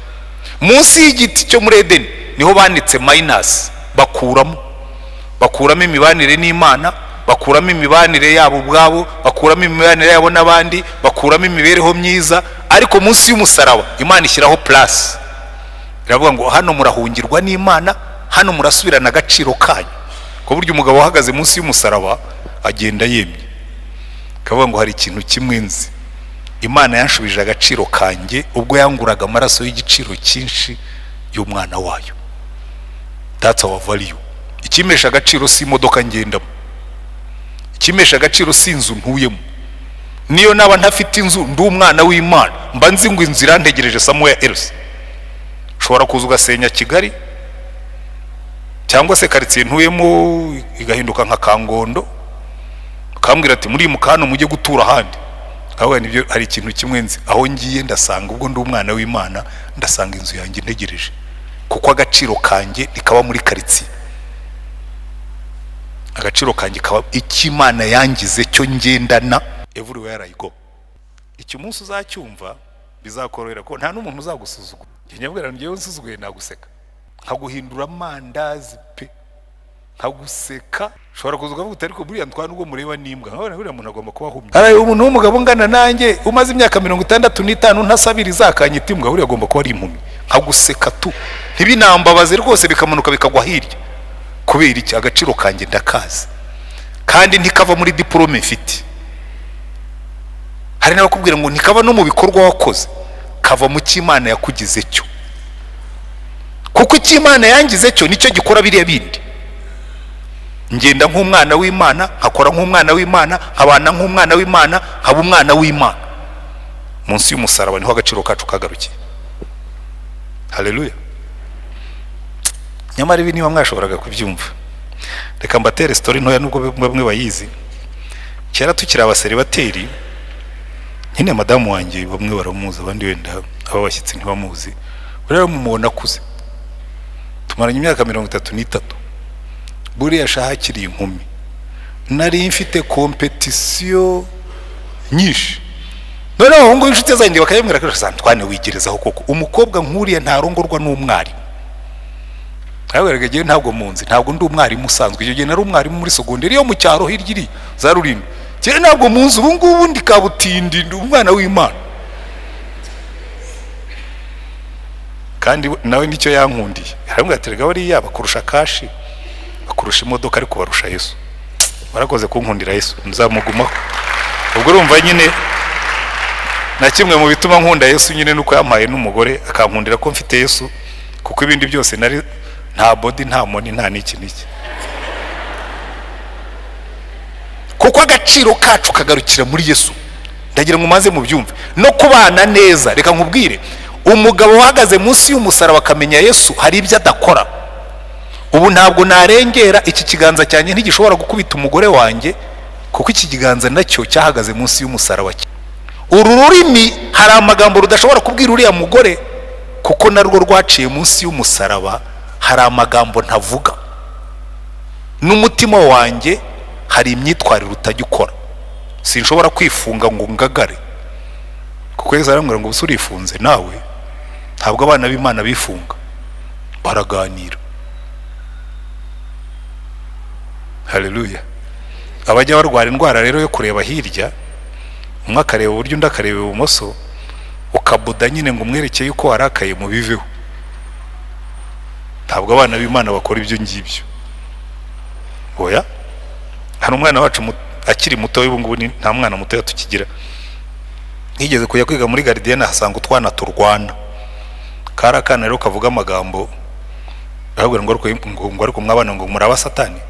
Munsi y'igiti cyo muri Edeni niho banditse minus, bakuramo imibanire n'Imana, bakuramo imibanire yabo ubwabo, bakuramo imibanire yabo n'abandi, bakuramo imibereho myiza. Ariko munsi y'umusaraba Imana ishyiraho plus, iravuga ngo hano murahungirwa n'Imana, hano murasubirana agaciro kanyu, ku buryo umugabo uhagaze munsi y'umusaraba agenda yemye, akavuga ngo: "Hari ikintu kimwe nzi, Imana yanshubije agaciro kanjye ubwo yanguraga amaraso y'igiciro cyinshi y'umwana wayo." That's our value. Ikimpesha agaciro si imodoka ngendamo, ikimpesha agaciro si inzu ntuyemo. Niyo naba ntafite inzu, ndi umwana w'Imana, mba nzi ngo inzu irantegereje somewhere else. Ushobora kuza ugasenya Kigali, cyangwa se karitsiye ntuyemo igahinduka nka Kangondo, ukambwira ati: "Murimuka hano mujye gutura ahandi." Ahubwo nibyo, hari ikintu kimwe nzi: aho ngiye ndasanga, ubwo ndi umwana w'Imana, ndasanga inzu yanjye ntegereje, kuko agaciro kanjye ntikaba muri karitsiye. Agaciro kanjye kaba icyo Imana yangize cyo ngendana everywhere I go. Icyo umunsi uzacyumva bizakorohera ko nta n'umuntu uzagusuzugura. Njye nyabwira, ngewe nsuzuguye naguseka, nkaguhindura amandazi pe, nkaguseka. Ushobora kuza ukavuga uti: "Ariko buriya ntwara nubwo mureba n'imbwa, nkabona buriya muntu agomba kuba ahumye. Hari umuntu w'umugabo ungana nanjye umaze imyaka 65 ntasabiriza akanyita imbwa, buriya agomba kuba ari impumyi." Nkaguseka tu, ntibinambabaze rwose, bikamanuka bikagwa hirya. Kubera iki? Agaciro kanjye ndakazi, kandi ntikava muri diporome mfite. Hari n'abakubwira ngo ntikava no mu bikorwa wakoze, kava mu cy'Imana yakugize cyo, kuko icyo Imana yangize cyo nicyo gikora biriya bindi. Ngenda nk'umwana w'Imana, nkakora nk'umwana w'Imana, nkabana nk'umwana w'Imana, nkaba umwana w'Imana. Munsi y'umusaraba niho agaciro kacu kagarukiye. Haleluya! Nyamara ibi niba mwashoboraga kubyumva, reka mbatere story ntoya, nubwo bamwe bayizi. Kera tukiri abaseribateri nyine, madamu wanjye bamwe baramuzi, abandi wenda aba bashyitsi ntibamuzi. Buriya mumubona akuze, tumaranye imyaka 33. Buriya shaha akiri inkumi nari mfite compétition nyinshi. Noneho abahungu b'inshuti zanjye bakayambwira ko Antoine wigerezaho koko, umukobwa nk'uriya ntarongorwa n'umwarimu. Arabwiraga, ngewe ntabwo munzi, ntabwo ndi umwarimu usanzwe. Icyo gihe nari umwarimu muri segonderi yo mu cyaro hirya iri za Rulindo. Njyewe ntabwo munzi, ubu ngubu ndi kabutindi, ndi umwana w'Imana. Kandi nawe nicyo yankundiye, arambwira ati rega bariya bakurusha cash, bakurusha imodoka, ariko barusha Yesu. Warakoze kunkundira Yesu, nzamugumaho. Ubwo urumva nyine na kimwe mu bituma nkunda Yesu nyine nuko yampaye n'umugore akankundira ko mfite Yesu, kuko ibindi byose nari nta body, nta money, nta n'iki n'iki. Kuko agaciro kacu kagarukira muri Yesu. Ndagira ngo maze mubyumve no kubana neza. Reka nkubwire, umugabo uhagaze munsi y'umusaraba akamenya Yesu hari ibyo adakora. Ubu ntabwo narengera iki kiganza cyanjye, ntigishobora gukubita umugore wanjye, kuko iki kiganza nacyo cyahagaze munsi y'umusaraba. Uru rurimi hari amagambo rudashobora kubwira uriya mugore, kuko narwo rwaciye munsi y'umusaraba. Hari amagambo ntavuga. N'umutima wanjye hari imyitwarire utajya ukora. Sinshobora kwifunga ngo ngagare, kuko Yesu arambwira ngo ubuse urifunze nawe. Ntabwo abana b'Imana bifunga, baraganira. Haleluya. Abajya barwara indwara rero yo kureba hirya, umwe akareba uburyo undi akareba ibumoso, ukabuda nyine ngo umwerekeye uko warakaye, mubiveho. Ntabwo abana b'Imana bakora ibyo ngibyo. Oya, hari umwana wacu akiri muto, ubu ngubu nta mwana mutoya tukigira, yigeze kujya kwiga muri gardienne, ahasanga utwana turwana. Kari akana rero kavuga amagambo, arabwira ngo ngo ariko mwabana ngo muri abasatani,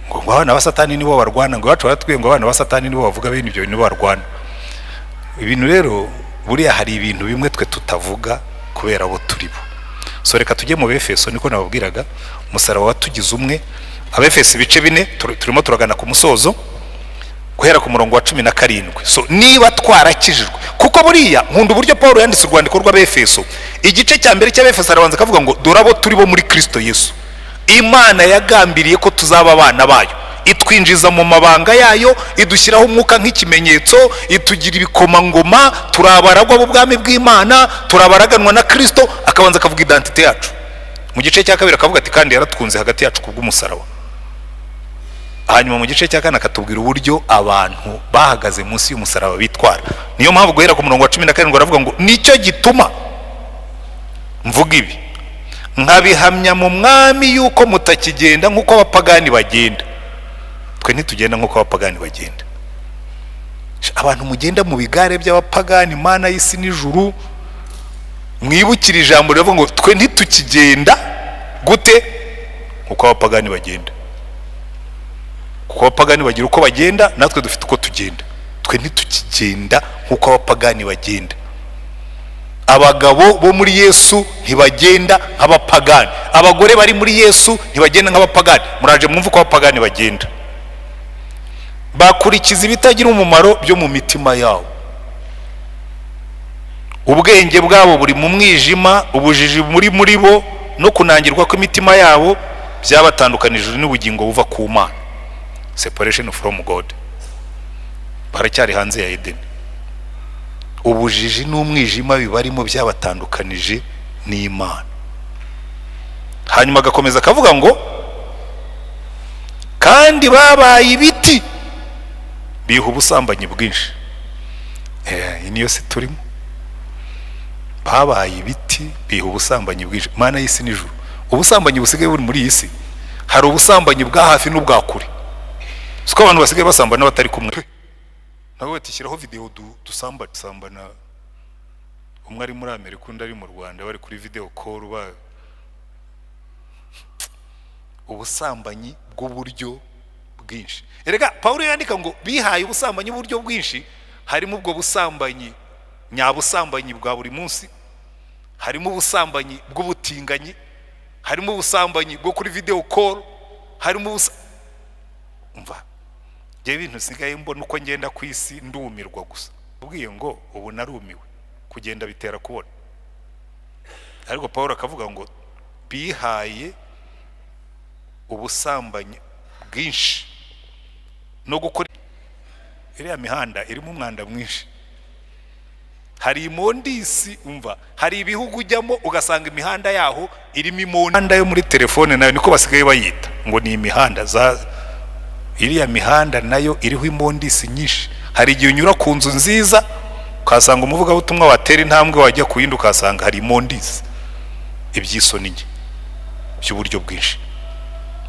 ngo abana b'abasatani nibo barwana, ngo iwacu baratubwiye ngo abana b'abasatani nibo bavuga bene ibyo, nibo barwana. Ibintu rero buriya hari ibintu bimwe twe tutavuga kubera abo turi bo. So reka tujye mu Befeso, niko nababwiraga, umusaraba watugize umwe. Abefeso ibice 4, turimo turagana ku musozo, guhera ku murongo wa 17. So niba twarakijijwe, kuko buriya nkunda uburyo Paul yanditse urwandiko rw'Abefeso, igice cya mbere cy'Abefeso arabanza akavuga ngo dore abo turi bo muri Kristo Yesu. Imana yagambiriye ko tuzaba abana bayo, itwinjiza mu mabanga yayo, idushyiraho umwuka nk'ikimenyetso, itugira ibikomangoma, turabaragwa b'ubwami bw'Imana, turabaraganwa na Kristo. Akabanza akavuga identité yacu. Mu gice cya kabiri akavuga ati kandi yaratwunze hagati yacu kubw'umusaraba. Hanyuma mu gice cya kane akatubwira uburyo abantu bahagaze munsi y'umusaraba bitwara. Niyo mpamvu guhera ku murongo wa 17 aravuga ngo nicyo gituma mvuga ibi, nkabihamya mu mwami yuko mutakigenda nk'uko abapagani bagenda. Twe ntitugenda nk'uko abapagani bagenda. Abantu mugenda mu bigare by'abapagani, Mana y'isi n'ijuru, mwibukire ijambo rivuga ngo twe ntitukigenda gute nk'uko abapagani bagenda. Kuko abapagani bagira uko bagenda, natwe dufite uko tugenda. Twe ntitukigenda nk'uko abapagani bagenda. Abagabo bo muri Yesu ntibagenda nk'abapagani, abagore bari muri Yesu ntibagenda nk'abapagani. Muraje mwumve uko abapagani bagenda. Bakurikiza ibitagira umumaro byo mu mitima yabo. Ubwenge bwabo buri mu mwijima, ubujiji muri bo no kunangirwa kw'imitima yabo byabatandukanije n'ubugingo buva ku Mana. Separation from God. Baracyari hanze ya Edeni. Ubujiji n'umwijima bibarimo byabatandukanije n'Imana. Hanyuma agakomeza akavuga ngo kandi babaye ibiti biha ubusambanyi bwinshi. Iyi niyo si turimo. Babaye ibiti biha ubusambanyi bwinshi. Mana y'isi n'ijuru, ubusambanyi busigaye buri muri iyi si, hari ubusambanyi bwa hafi n'ubwa kure. Siko abantu basigaye basambana batari kumwe. Nawe ati shyiraho video dusambana, umwe ari muri Amerika undi ari mu Rwanda, bari kuri video call ba ubusambanyi bw'uburyo bwinshi. Erega Paulo yandika ngo bihaye ubusambanyi bw'uburyo bwinshi, harimo ubwo busambanyi nyabusambanyi bwa buri munsi, harimo ubusambanyi bw'ubutinganyi, harimo ubusambanyi bwo kuri video call, harimo umva Njyewe ibintu nsigaye mbona uko ngenda ku isi ndumirwa gusa. Ubwiye ngo ubu narumiwe, kugenda bitera kubona. Ariko Paul akavuga ngo bihaye ubusambanyi bwinshi no gukora. Iriya mihanda irimo umwanda mwinshi, hari immondices. Umva, hari ibihugu ujyamo ugasanga imihanda yaho irimo imihanda yo muri telefone, nayo niko basigaye bayita ngo ni imihanda za iriya mihanda, nayo iriho immondices nyinshi. Hari igihe unyura ku nzu nziza ukahasanga umuvugabutumwa, watera intambwe wajya ku yindi ukahasanga hari immondices, iby'isoni nke by'uburyo bwinshi.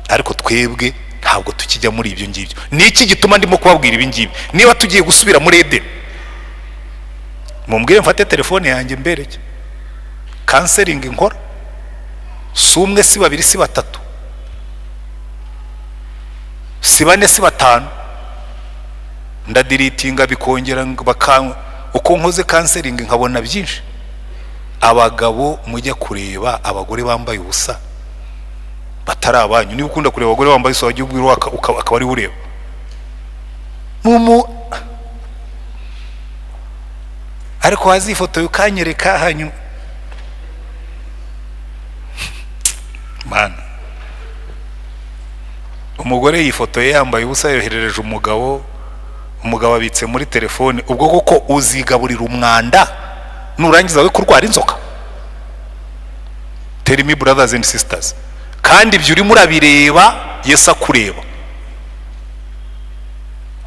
Ariko twebwe ntabwo tukijya muri ibyo ngibyo. Ni iki gituma ndimo kubabwira ibi ngibi? Niba tugiye gusubira muri Edeni, mumbwire mfate telefone yanjye mbereke counseling nkora. Si umwe, si babiri, si batatu, si bane, si batanu. Ndadeletinga bikongera baka uko nkoze counseling nkabona byinshi. Abagabo mujya kureba abagore bambaye ubusa batari abanyu, niba ukunda kureba abagore bambaye ubusa, wajya ubwira akaba ari ureba mumu. Ariko wazifotoye ukanyereka hanyuma. Mana, umugore yifotoye yambaye ubusa, yoherereje umugabo, umugabo abitse muri telefone. Ubwo koko uzigaburira umwanda nurangiza we kurwara inzoka? Tell me, brothers and sisters. Kandi ibyo urimo urabireba, Yesu akureba.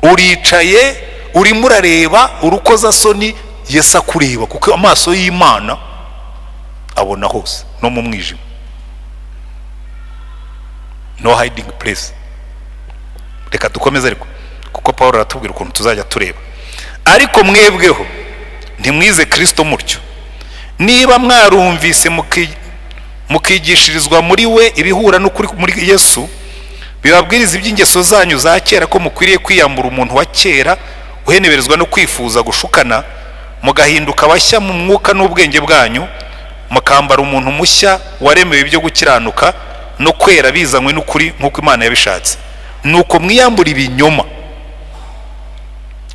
Uricaye urimo urareba urukozasoni, Yesu akureba, kuko amaso y'Imana abona hose no mu mwijima. No hiding place. Reka dukomeze ariko, kuko Paul aratubwira ukuntu tuzajya tureba. Ariko mwebweho ntimwize Kirisito mutyo, niba mwarumvise mukigishirizwa muri we ibihura n'ukuri muri Yesu, bibabwiriza iby'ingeso zanyu za kera, ko mukwiriye kwiyambura umuntu wa kera uheneberezwa no kwifuza gushukana, mugahinduka bashya mu mwuka n'ubwenge bwanyu, mukambara umuntu mushya waremewe ibyo gukiranuka no kwera bizanywe n'ukuri nk'uko Imana yabishatse. Nuko mwiyambura ibinyoma.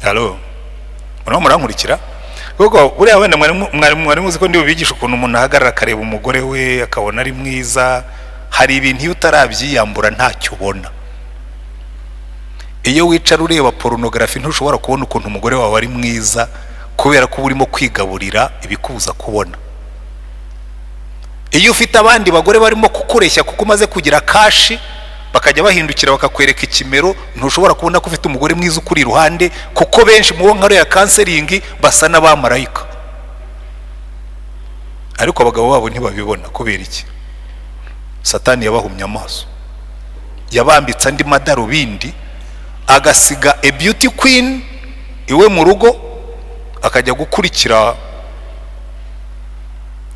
Halo, murimo murankurikira? Kuko buriya wenda mwari muzi ko ndi bubigisha ukuntu umuntu ahagarara akareba umugore we akabona ari mwiza. Hari ibintu iyo utarabyiyambura ntacyo ubona. Iyo wicara ureba pornography ntushobora kubona ukuntu umugore wawe ari mwiza, kubera ko uba urimo kwigaburira ibikubuza kubona. Iyo ufite abandi bagore barimo kukureshya kuko umaze kugira cash, bakajya bahindukira bakakwereka ikimero, ntushobora kubona ko ufite umugore mwiza ukuri iruhande, kuko benshi mu bo nka counseling basa n'abamarayika, ariko abagabo babo ntibabibona. Kubera iki? Satani yabahumye amaso, yabambitse andi madarubindi, agasiga a beauty queen iwe mu rugo, akajya gukurikira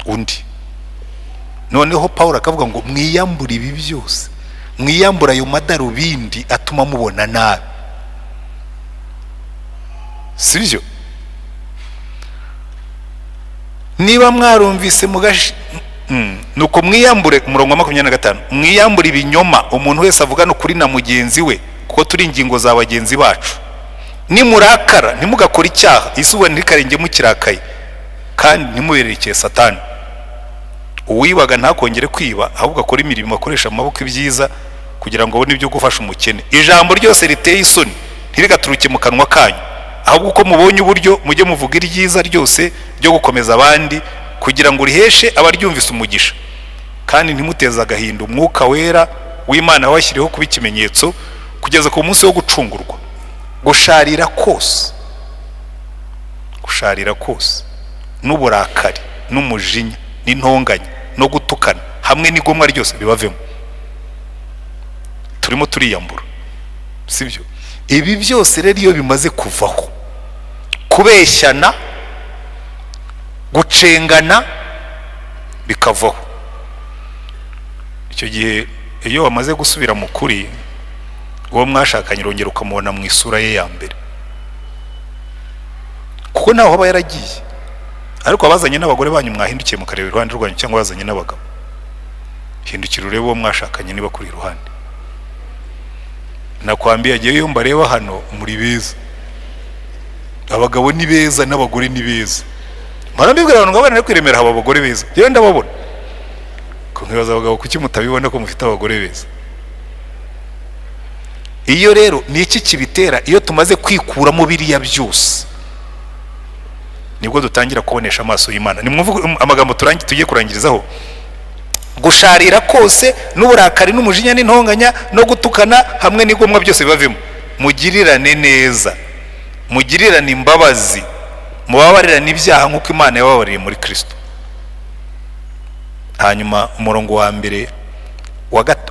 undi. Noneho Paul akavuga ngo mwiyambure ibi byose, mwiyambure ayo madarubindi atuma mubona nabi. Si byo? Niba mwarumvise mugashi nuko mwiyambure. Umurongo wa 25: mwiyambure ibinyoma, umuntu wese avugana ukuri na mugenzi we, kuko turi ingingo za bagenzi bacu. Nimurakara ntimugakore icyaha, izuba ntirikarenge mukirakaye, kandi ntimubererekeye Satani. Uwibaga ntakongere kwiba, ahubwo akore imirimo akoresha amaboko ibyiza, kugira ngo abone ibyo gufasha umukene. Ijambo ryose riteye isoni ntirigaturuke mu kanwa kanyu, ahubwo uko mubonye uburyo mujye muvuga iryiza ryose ryo gukomeza abandi, kugira ngo riheshe abaryumvise umugisha. Kandi ntimuteze agahinda Umwuka Wera w'Imana wabashyiriyeho kuba ikimenyetso kugeza ku munsi wo gucungurwa. Gusharira kose, gusharira kose n'uburakari n'umujinya n'intonganya no gutukana hamwe n'igomwa ryose bibavemo. Turimo turiyambura, sibyo? Ibi byose rero iyo bimaze kuvaho, kubeshyana, gucengana bikavaho, icyo gihe iyo wamaze gusubira mu kuri, uwo mwashakanye urongera ukamubona mu isura ye ya mbere, kuko ntaho aba yaragiye. Ariko abazanye n'abagore banyu, mwahindukiye mukareba iruhande rwanyu, cyangwa abazanye n'abagabo, hindukira urebe uwo mwashakanye niba kuri iruhande. Nakwambiye, agiye iyo mbareba hano, muri beza. Abagabo ni beza n'abagore ni beza. Mpora mbibwira abantu ngo abana bari kwiremera haba abagore beza. Njyewe ndababona ko nkibaza abagabo kuki mutabibona ko mufite abagore beza. Iyo rero ni iki kibitera? Iyo tumaze kwikuramo biriya byose, nibwo dutangira kubonesha amaso y'Imana. Nimwumve amagambo turangi tugiye kurangirizaho: "Gusharira kose n'uburakari n'umujinya n'intonganya no gutukana hamwe n'igomwa byose bibavemo. Mugirirane neza, mugirirane imbabazi, mubabarirane ibyaha nk'uko Imana yababariye muri Kristo." Hanyuma umurongo wa mbere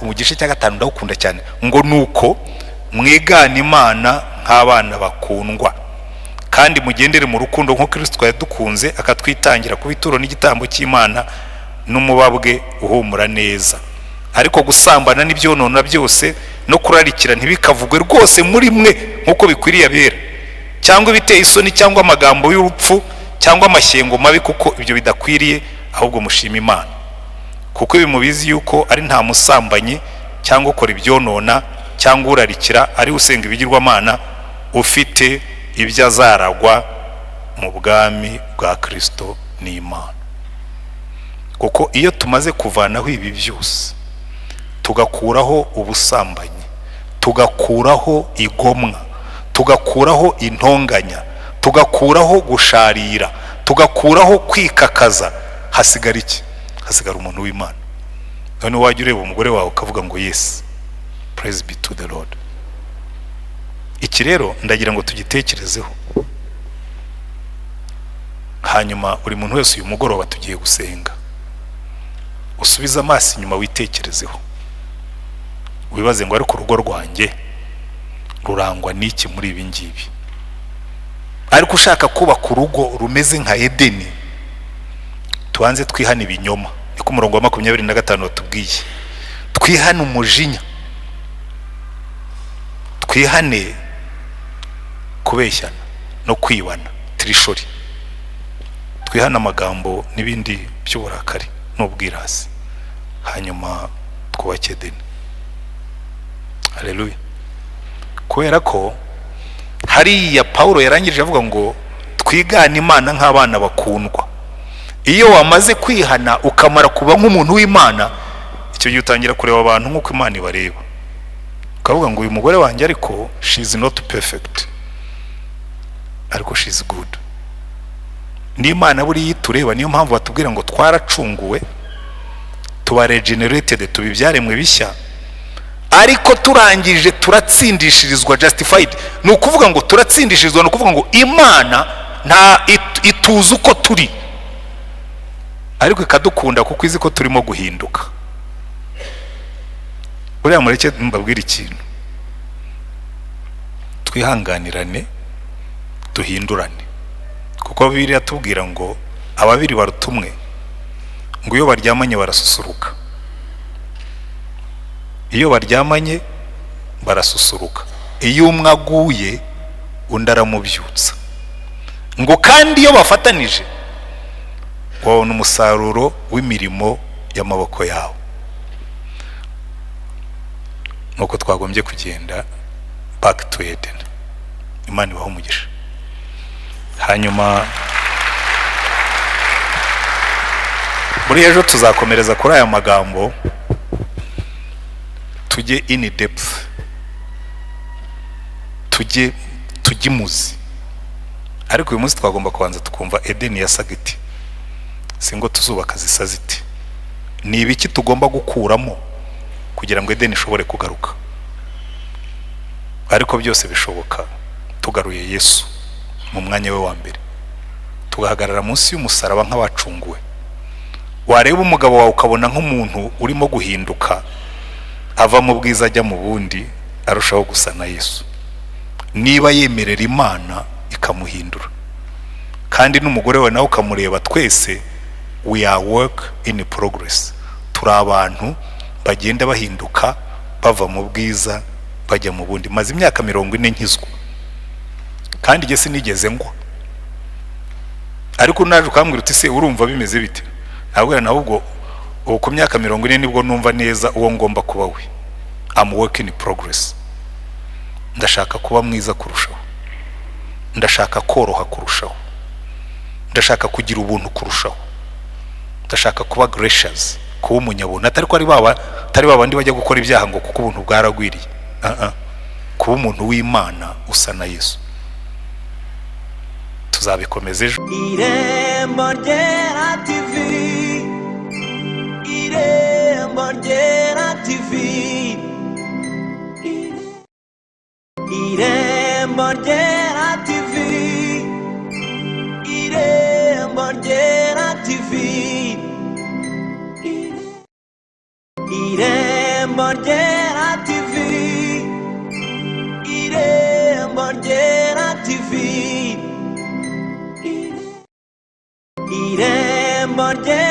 mu gice cya gatanu ndawukunda cyane, ngo: "Nuko mwigana Imana nk'abana bakundwa, kandi mugendere mu rukundo nk'uko Kristo yadukunze akatwitangira kuba ituro n'igitambo cy'Imana n'umubabwe uhumura neza. Ariko gusambana n'ibyonona byose no kurarikira ntibikavugwe rwose muri mwe nk'uko bikwiriye abera, cyangwa ibiteye isoni, cyangwa amagambo y'urupfu, cyangwa amashyengo mabi, kuko ibyo bidakwiriye. Ahubwo mushima Imana, kuko ibi mubizi yuko ari nta musambanyi cyangwa ukora ibyonona cyangwa urarikira, ari usenga ibigirwamana, ufite ibyo azaragwa mu bwami bwa Kristo n'Imana." Kuko iyo tumaze kuvanaho ibi byose, tugakuraho ubusambanyi, tugakuraho igomwa, tugakuraho intonganya, tugakuraho gusharira, tugakuraho kwikakaza, hasigara iki? Hasigara umuntu w'Imana. None wajya ureba umugore wawe ukavuga ngo: "Yes, praise be to the Lord." Iki rero ndagira ngo tugitekerezeho. Hanyuma buri muntu wese, uyu mugoroba tugiye gusenga, usubize amaso inyuma, witekerezeho, wibaze ngo: "Ariko urugo rwanjye rurangwa n'iki muri ibi ngibi?" Ariko ushaka kubaka urugo rumeze nka Edeni, tubanze twihane ibinyoma, niko umurongo wa 25 watubwiye. Twihane umujinya, twihane kubeshyana no kwibana tirishori, twihane amagambo n'ibindi by'uburakari n'ubwirasi, hanyuma twubake Edeni. Haleluya! Kubera ko hariya Pawulo yarangije avuga ngo twigane Imana nk'abana bakundwa. Iyo wamaze kwihana, ukamara kuba nk'umuntu w'Imana, icyo gihe utangira kureba abantu nk'uko Imana ibareba, ukavuga ngo: "Uyu mugore wanjye ariko she is not perfect, ariko she is good." N'Imana buriya itureba, niyo mpamvu batubwira ngo twaracunguwe, tuba regenerated, tuba ibyaremwe bishya, ariko turangije turatsindishirizwa, justified. Ni ukuvuga ngo turatsindishirizwa, ni ukuvuga ngo Imana nta ituzi uko turi, ariko ikadukunda kuko izi ko turimo guhinduka. Buriya mureke mbabwire ikintu: twihanganirane, duhindurane, kuko Bibiliya tubwira ngo ababiri baruta umwe, ngo iyo baryamanye barasusuruka. Iyo baryamanye barasusuruka. Iyo umwe aguye, undi aramubyutsa. Ngo kandi iyo bafatanije babona umusaruro w'imirimo y'amaboko yabo. Nuko twagombye kugenda back to Eden. Imana ibaho umugisha. Hanyuma muri ejo tuzakomereza kuri aya magambo, tujye in depth, tujye imuzi. Ariko uyu munsi twagomba kubanza tukumva Edeni yasaga iti, si ngo tuzubaka zisa ziti, ni ibiki tugomba gukuramo kugira ngo Edeni ishobore kugaruka. Ariko byose bishoboka tugaruye Yesu mu mwanya we wa mbere, tugahagarara munsi y'umusaraba nk'abacunguwe. Wareba umugabo wawe ukabona nk'umuntu urimo guhinduka, ava mu bwiza ajya mu bundi, arushaho gusa na Yesu, niba yemerera Imana ikamuhindura. Kandi n'umugore we nawe ukamureba. Twese we are work in progress, turi abantu bagenda bahinduka, bava mu bwiza bajya mu bundi. Maze imyaka 40 nkizwa, kandi njye sinigeze ngwa. Ariko naje ukambwira uti: "Se urumva bimeze bite?" Ntabwo nawe ubwo ubu ku myaka 40 nibwo numva neza uwo ngomba kuba we. Am work in progress. Ndashaka kuba mwiza kurushaho, ndashaka koroha kurushaho, ndashaka kugira ubuntu kurushaho, ndashaka kuba gracious, kuba umunyabuntu, atari ko ari baba, atari babandi bajya gukora ibyaha ngo kuko ubuntu bwaragwiriye. Ah, ah. Kuba umuntu w'Imana usa na Yesu. Tuzabikomeza ejo. Irembo Ryera TV, Irembo Ryera TV, Irembo Ryera TV, Irembo Ryera TV, Irembo Ryera TV, Irembo Ryera TV, Irembo Ryera.